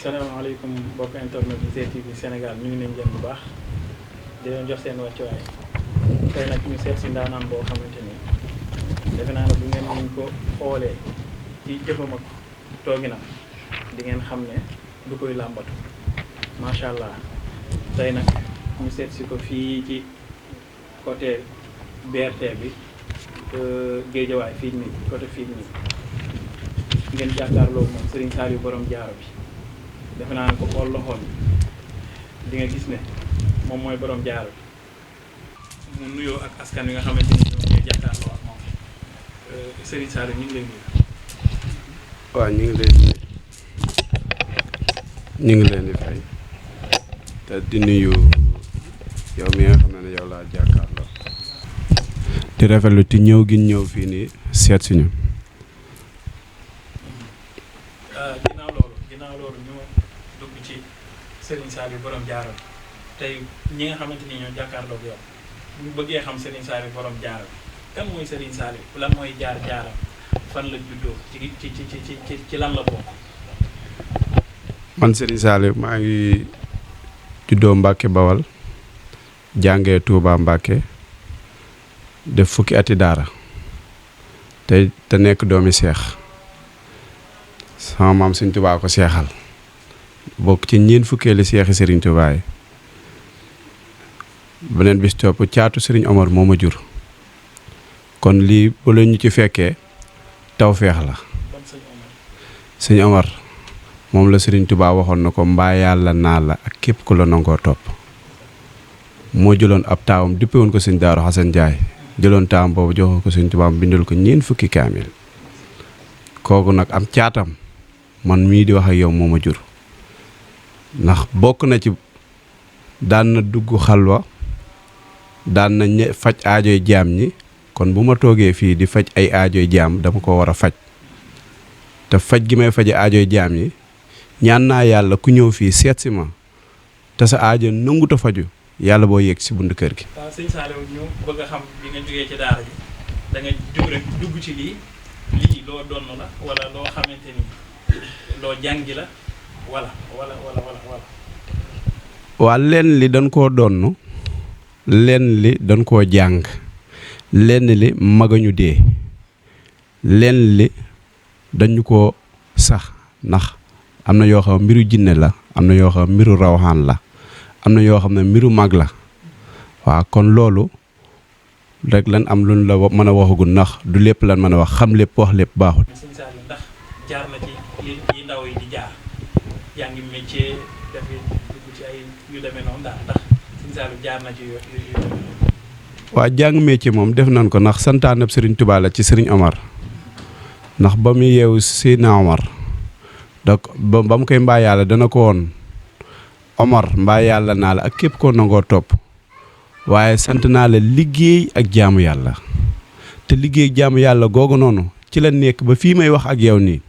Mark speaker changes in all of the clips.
Speaker 1: salaamaaleykum mbokk internet yi GTV Sénégal ñu ngi leen jëm bu baax di leen jox seen wàccuwaay tey nag ñu seet si ndaanaan boo xamante ni defe naa ne bu ngeen ñu ko xoolee ci jëfam ak tooginam di ngeen xam ne du koy làmbatu macha allah tey nag ñu seet si ko fii ci côté BRT bi Géejawaay fii nii côté fii nii ngeen jàkkaarloo moom Serigne Saliou borom jaaro bi. defe naa ne ko xool loxoon di nga gis ne moom mooy borom jaaro bi mu nuyoo ak askan wi nga xamante ni ñoom ñooy jàkkaarloo ak moom Serigne Saliou ñu ngi lay nuyu.
Speaker 2: waaw ñu ngi leen di fay te di nuyu yow mi nga xam ne yow laa jàkkaarloo di rafetlu ti ñëw gi ñëw fii nii seet si ñu.
Speaker 1: ginnaaw loolu ñu dugg ci Serigne Saliou borom jaaro tey ñi nga xamante ni ñoo jàkkaarloo ak yow ñu bëggee xam Serigne Saliou borom jaaro kan mooy Serigne Saliou lan mooy jaaram fan la juddoo ci lan la bokk.
Speaker 2: man Serigne Saliou maa ngi juddoo Mbacke Bawal jàngee Touba Mbacke def fukki ati daara te nekk doomi seex sama maam Serigne Touba ko seexal bokk ci ñeent fukkeeli seexi Serigne Touba yi beneen bis topp caatu Serigne Omar moo ma jur kon lii bu la ñu ci fekkee tawfeex la. Serigne Omar moom la Serigne Touba waxoon na ko mbaa yàlla naa la ak képp ku la nangoo topp moo jëloon ab taawam dippe woon ko Serigne Daaru Xasan Njaay jëloon taawam boobu joxoon ko Serigne Touba bindal ko ñeent fukki kaamil kooku nag am caatam man mii di wax ak yow moo ma jur ndax bokk na ci daan na dugg xalwa daan na faj aajoy jaam ñi kon bu ma toogee fii di faj ay aajoy jaam dama ko war a faj te faj gi may faje aajoy jaam yi ñaan naa yàlla ku ñëw fii seet si ma te sa aajo nangut a faju yàlla boo yegg si bunt kër gi.
Speaker 1: waaw sëñ Saliou ñu bëgg a xam bi nga jógee ci daara ji da nga jóg rek dugg ci lii loo donn la wala loo xamante ni loo jàngi la wala.
Speaker 2: waa lenn li dañ koo donn lenn li dañ koo jàng lenn li magañu dee lenn li dañu ko sax ndax am na yoo xam mbiru jinne la am na yoo xam mbiru rawxaan la am na yoo xam ne mbiru mag la waaw kon loolu rek lan am lu la mën a waxagul ndax du lépp lan mën a wax xam lépp wax lépp baaxul.
Speaker 1: Sëñ Saliou ndax jaar na ci yi ndaw yi di jaar yaa ngi métier def dugg ci ay yu demee noonu daal ndax Sëñ Saliou jaar na ci yooyu.
Speaker 2: waa jàng métier moom def nañ ko ndax santaanab Serigne Touba la ci Serigne Omar ndax ba mu yeewu Seydina Omar donc ba mu koy mbaa yàlla dana ko woon Omar mbaa yàlla naa la ak képp koo nangoo topp waaye sant naa la liggéey ak jaamu yàlla te liggéey ak jaamu yàlla googu noonu ci la nekk ba fii may wax ak yow nii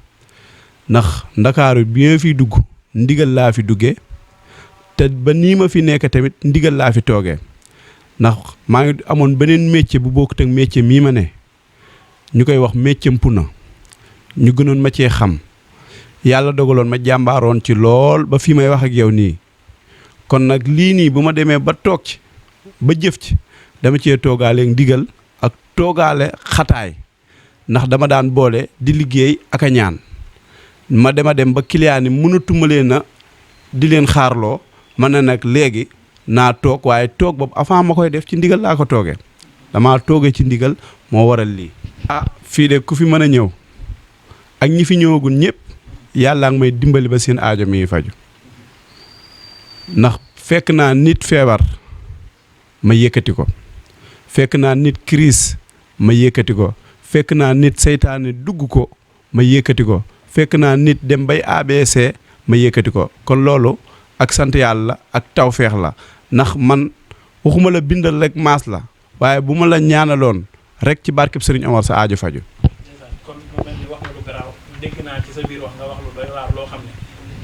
Speaker 2: ndax ndakaaru bi ma fiy dugg ndigal laa fi duggee te ba nii ma fi nekk tamit ndigal laa fi toogee ndax maa ngi amoon beneen métier bu bokkut ak métier mii ma ne ñu koy wax métier mpuna ñu gënoon ma cee xam yàlla dogaloon ma jàmbaaroon ci lool ba fii may wax ak yow nii kon nag lii nii bu ma demee ba toog ci ba jëf ci dama cee toogaale ndigal ak toogaale xataay ndax dama daan boole di liggéey ak a ñaan ma dem ba client yi mënatuma leen a di leen xaarloo ma ne nag léegi naa toog waaye toog boobu avant ma koy def ci ndigal laa ko toogee damaa toogee ci ndigal moo waral lii. fii de ku fi mën a ñëw ak ñi fi ñëwagul ñëpp yàlla ngi may dimbali ba seen aajo mi faju ndax fekk naa nit feebar ma yëkkati ko fekk naa nit crise ma yëkkati ko fekk naa nit seytaane dugg ko ma yëkkati ko fekk naa nit dem bay ABC ma yëkkati ko kon loolu ak sant yàlla ak tawfeex la ndax man waxuma la bindal rek maas la waaye bu ma la ñaanaloon rek ci barkeb Serigne Omar sa aajo faju.
Speaker 1: kon mu mel ni wax nga lu garaaw dégg naa ci sa biir wax nga wax lu doy waar loo xam ne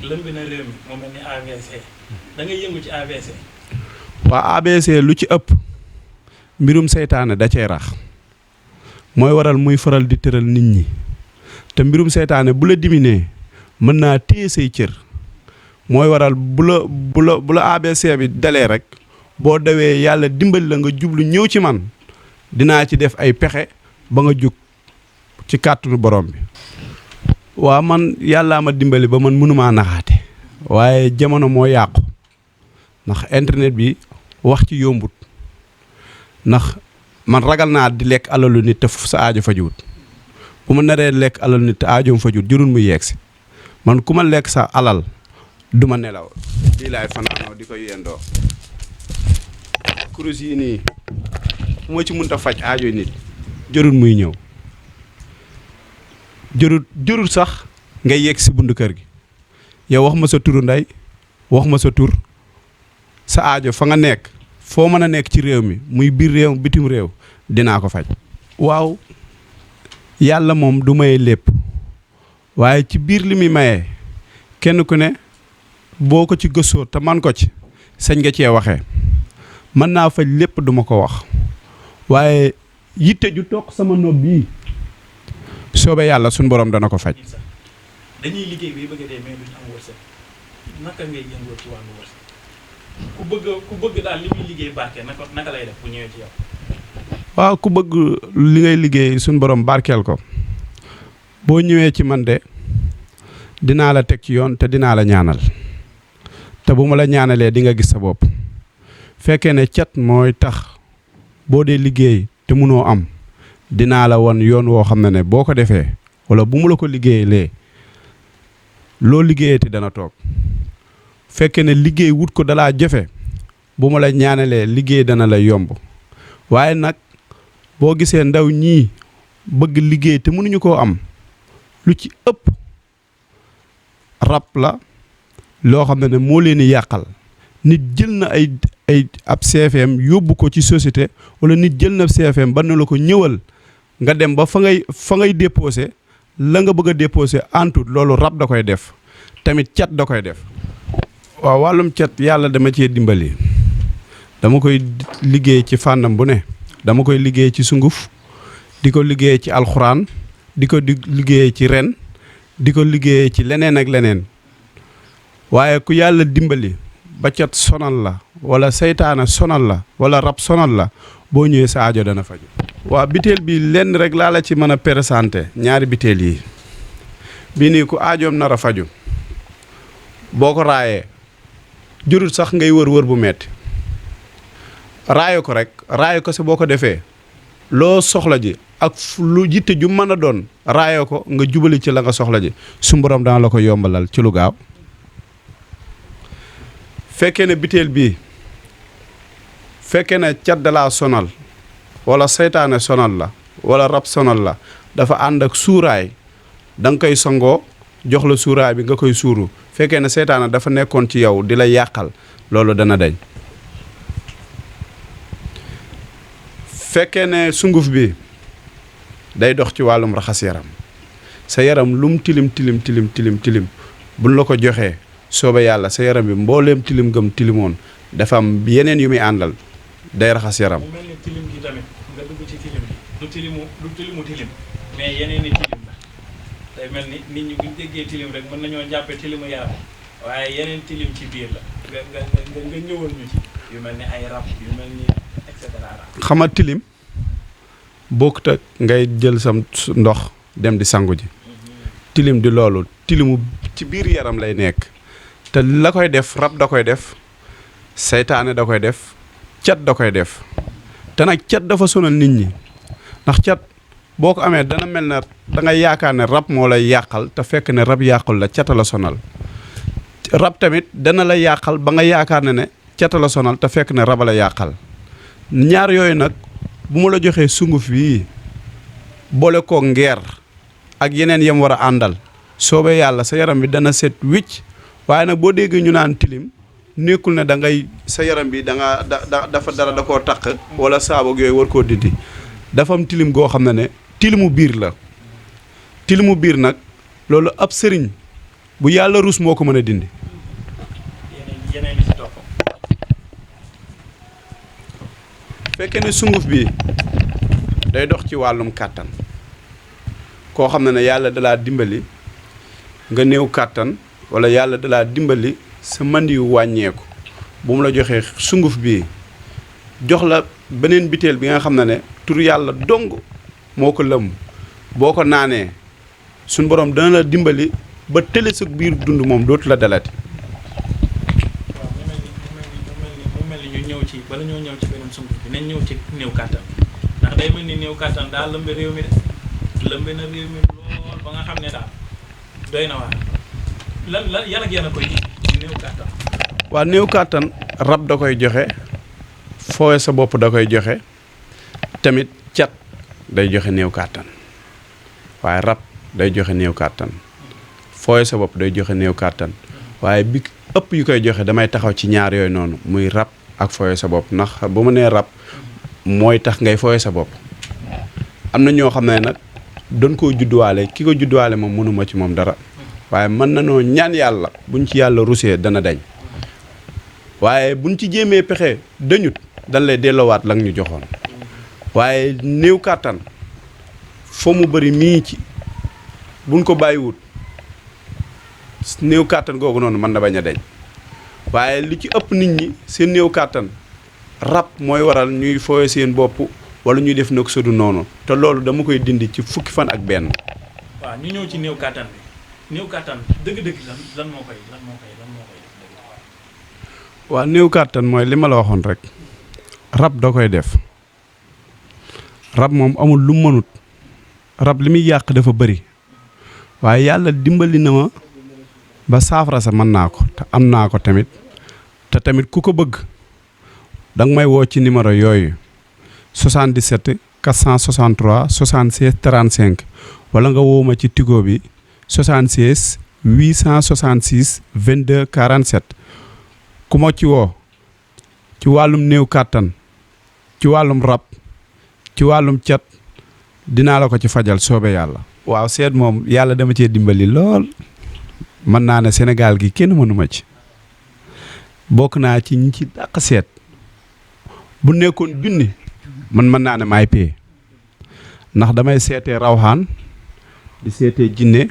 Speaker 1: lëmb na réew mi mu mel ni AVC da ngay yëngu ci AVC.
Speaker 2: waa ABC lu ci ëpp mbirum seytaane da cee rax mooy waral muy faral di tëral nit ñi te mbirum seytaane bu la diminee mën naa téye say cër mooy waral bu la ABC bi dalee rek boo dawee yàlla dimbali la nga jublu ñëw ci man dinaa ci def ay pexe ba nga jug ci kàttanu borom bi. waaw man yàllaa ma dimbali ba man mënumaa naxaate waaye jamono moo yàqu ndax internet bi wax ci yombut ndax man ragal naa di lekk alalu nit te sa aajo fajuwut bu ma naree lekk alalu nit te aajoom fajuwut jërul mu yeeg si man ku ma lekk sa alal du ma nelaw lii laay fanaanoo di ko yendoo kurus yi nii fu ma ci mënta faj aajo nit jërul muy ñëw jërul sax ngay yegg si buntu kër gi yow wax ma sa turu ndey wax ma sa tur sa aajo fa nga nekk foo mën a nekk ci réew mi muy biir réew bitim réew dinaa ko faj. waaw yàlla moom du maye lépp waaye ci biir li muy maye kenn ku ne boo ko ci gëstoo te man ko ci sañ nga cee waxee mën naa faj lépp duma ko wax waaye yitte ju toog sama nopp bii soobee yàlla suñu borom dana ko faj.
Speaker 1: dañuy liggéey bi bëgg dee mais duñ am wërsëg naka ngay yëngoo ci wàllu wërsëg ku bëgg daal li muy liggéey barke naka lay def bu ñëwee ci yow.
Speaker 2: waaw ku bëgg li ngay liggéey suñu borom barkeel ko boo ñëwee ci man de dinaa la teg ci yoon te dinaa la ñaanal te bu ma la ñaanalee di nga gis sa bopp fekkee ne cat mooy tax boo dee liggéey te munoo am dinaa la won yoon woo xam ne boo ko defee wala bu mu la ko liggéeyee loo liggéeyee te dana toog fekkee ne liggéey wut ko dalaa jafe bu ma la ñaanalee liggéey dana la yomb waaye nag boo gisee ndaw ñii bëgg liggéey te mënuñu koo am lu ci ëpp rab la loo xam ne moo leen di yàqal nit jël na ay ab CFM yóbbu ko ci société wala nit jël na CFM ba ne la ko ñëwal nga dem ba fa ngay déposé la nga bëgg a déposé en tout loolu rab da koy def tamit cat da koy def. waaw wàllum cat yàlla dama cee dimbali dama koy liggéey ci fànnam bu ne dama koy liggéey ci sunguf di ko liggéey ci alxuraan di ko liggéey ci ren di ko liggéey ci leneen ak leneen waaye ku yàlla dimbali ba cat sonal la wala seytaana sonal la wala rab sonal la boo ñëwee sa aajo dana faju. waaw biteel bi lenn rek laa la ci mën a présenté ñaari biteel yi bii nii ku aajoom nar a faju boo ko raayee jurul sax ngay wër bu metti raayo ko rek raayo ko si boo ko defee loo soxla ji ak lu jitte ju mën a doon raayo ko nga jubali ci la nga soxla ji su borom dana la ko yombalal ci lu gaaw. fekkee ne biteel bii fekkee ne cat da laa sonal wala seytaane sonal la wala rab sonal la dafa ànd ak suuraay da nga koy sangoo jox la suuraay bi nga koy suuru fekkee ne seytaane dafa nekkoon ci yow di la yàqal loolu dana dañ. fekkee ne sunguf bi day dox ci wàllum raxas yaram sa yaram lum tilim buñ la ko joxee soobe yàlla sa yaram bi mbooleem tilim gëm tilimoon dafa am yeneen yu muy àndal day raxas yaram.
Speaker 1: mu mel ni tilim gi tamit nga dugg ci tilim gi du tilimu tilim mais yeneen i tilim la day mel ni nit ñi buñ déggee tilim rek mën nañoo jàppee tilimu yaram waaye yeneen tilim ci biir la nga ñëwal ñu ci yu mel ni ay rab yu mel ni et cetera.
Speaker 2: xama tilim bokkut ak ngay jël sam ndox dem di sangu ji tilim di loolu tilimu ci biir yaram lay nekk te la koy def rab da koy def seytaane da koy def cat da koy def te nag cat dafa sonal nit ñi ndax cat boo ko amee dana mel ne da ngay yaakaar ne rab moo lay yàqal te fekk ne rab yàqul la cata la sonal rab tamit dana la yàqal ba nga yaakaar ne cata la sonal te fekk ne raba la yàqal ñaar yooyu nag bu ma la joxee sunguf bii boole ko ngeer ak yeneen yam war a àndal soobee yàlla sa yaram bi dana set wicc waaye nag boo déggee ñu naan tilim nekkul ne da ngay sa yaram bi dafa dara da koo taq wala saabu ak yooyu war koo dindi dafa am tilim goo xam ne tilimu biir la tilimu biir nag loolu ab sëriñ bu yàlla rus moo ko mën a dindi.
Speaker 1: yeneen ci topp.
Speaker 2: fekkee ne sunguf bi day dox ci wàllum kàttan koo xam ne yàlla dalaa dimbali nga néew kàttan wala yàlla dalaa dimbali sa mandi yu wàññeeku bu mu la joxee sunguf bii jox la beneen biteel bi nga xam ne tur yàlla dong moo ko lëm boo ko naanee suñ borom dana la dimbali ba tële sa biir dund moom dootu la dalati.
Speaker 1: waaw mu mel ni ñu ñëw ci bala ñoo ñëw ci beneen sunguf bi nañ ñëw ci néew kàttan ndax day mel ni néew kàttan daal lëmbe réew mi de lëmbe na réew mi lool ba nga xam ne daal doy na waar lan yan ak yan a koy néew kàttan.
Speaker 2: waa néew kàttan rab da koy joxe foowe sa bopp da koy joxe tamit cat day joxe néew kàttan waaye rab day joxe néew kàttan fooye sa bopp day joxe néew kàttan waaye bi ëpp yu koy joxe damay taxaw ci ñaar yooyu noonu muy rab ak fooye sa bopp ndax bu ma nee rab mooy tax ngay fooye sa bopp am na ñoo xam ne nag doon koo judduwaale ki ko judduwaale moom mënuma ci moom dara waaye mën na noo ñaan yàlla buñ ci yàlla rusee dana dañ waaye buñ ci jéemee pexe dañut dañ lay delloowaat la ñu joxoon waaye néew kàttan foo mu bëri mii ci buñ ko bàyyiwut néew kàttan googu noonu mën na bañ a deñ waaye li ci ëpp nit ñi seen néew kàttan rab mooy waral ñuy fooye seen bopp wala ñuy def nag sudu noonu te loolu dama koy dindi ci fukki fan ak benn.
Speaker 1: waaw ñu ñëw ci néew kàttan bi néew kàttan dëgg-dëgg lan moo koy def.
Speaker 2: waaw néew kàttan mooy li ma la waxoon rek rab da koy def rab moom amul lu mënut rab li muy yàq dafa bëri waaye yàlla dimbali na ma ba saafara sa mën naa ko te am naa ko tamit te tamit ku ko bëgg danga may woo ci numéro yooyu 77 463 76 35 wala nga woo ma ci tigo bi 76 866 22 47 ku ma ci woo ci wàllum néew kàttan ci wàllum rab ci wàllum cat dinaa la ko ci fajal soobe yàlla. waaw seet moom yàlla dama cee dimbali lool mën naa ne Sénégal gi kenn mënuma ci bokk naa ci ñi ci dàq seet bu nekkoon junni mën naa ne maay pee ndax damay seetee rawxaan di seetee jinne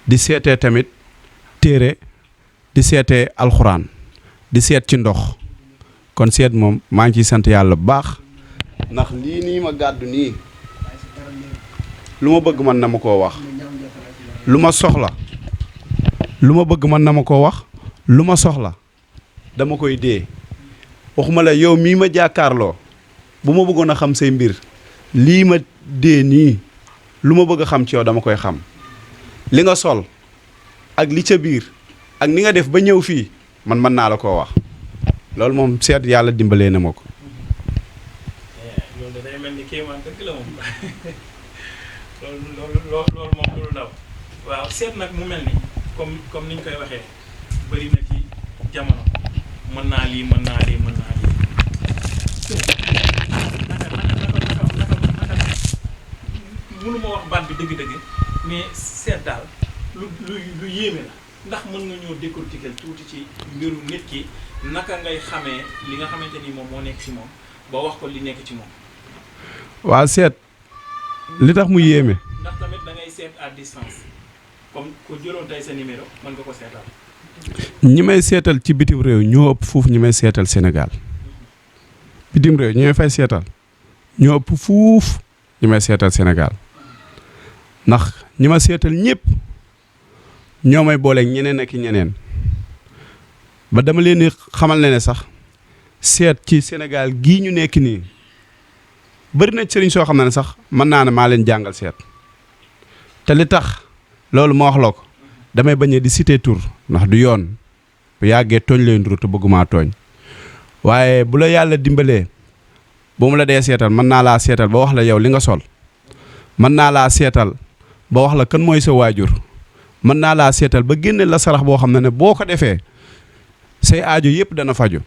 Speaker 2: di seetee tamit téere di seetee alxuraan di seet ci ndox kon seet moom maa ngi ciy sant yàlla bu baax ndax lii nii ma gàddu nii lu ma bëgg mën na ma koo wax lu ma soxla lu ma bëgg mën na ma koo wax lu ma soxla dama koy dee waxuma la yow mii ma jàkkaarloo bu ma bëggoon a xam say mbir lii ma dee nii lu ma bëgg a xam ci yow dama koy xam li nga sol ak li ca biir ak ni nga def ba ñëw fii man mën naa la koo wax loolu moom seet yàlla dimbalee na ma ko.
Speaker 1: loolu day mel ni kéemaan dëgg la moom loolu moom lu ndaw waaw seet nag mu mel ni comme niñ koy waxee bëri na ci jamono mën naa lii mën naa lii mën naa lii naka mënu ma wax baat bi dëgg-dëgg mais seet daal lu yéeme la ndax mën nga ñoo décortiquer tuuti ci mbiru nit ki naka ngay xamee li nga xamante ni moom moo nekk ci moom ba wax ko li nekk ci moom.
Speaker 2: waaw seet li tax mu yéeme.
Speaker 1: ndax tamit da ngay seet à distance comme ko jëloon tey sa numéro mën nga ko seetal.
Speaker 2: ñi may seetal ci bitim réew ñoo ëpp fuuf ñi may seetal Sénégal bitim réew ñi may fay seetal ñoo ëpp fuuf ñi may seetal Sénégal ndax ñi ma seetal ñëpp ñoo may booleeg ñeneen ak ñeneen ba dama leen di xamal ne sax seet ci Sénégal gii ñu nekk nii bëri na sëriñ soo xam ne sax mën naa ne maa leen jàngal seet te li tax loolu ma wax la ko damay bañ a di cité tur ndax du yoon bu yàggee tooñ leen duru te bëgguma tooñ waaye bu la yàlla dimbalee bu mu la dee seetal mën naa laa seetal ba wax la yow li nga sol mën naa laa seetal ba wax la kan mooy sa waajur mën naa laa seetal ba génne la sarax boo xam ne boo ko defee say aajo yëpp dana faju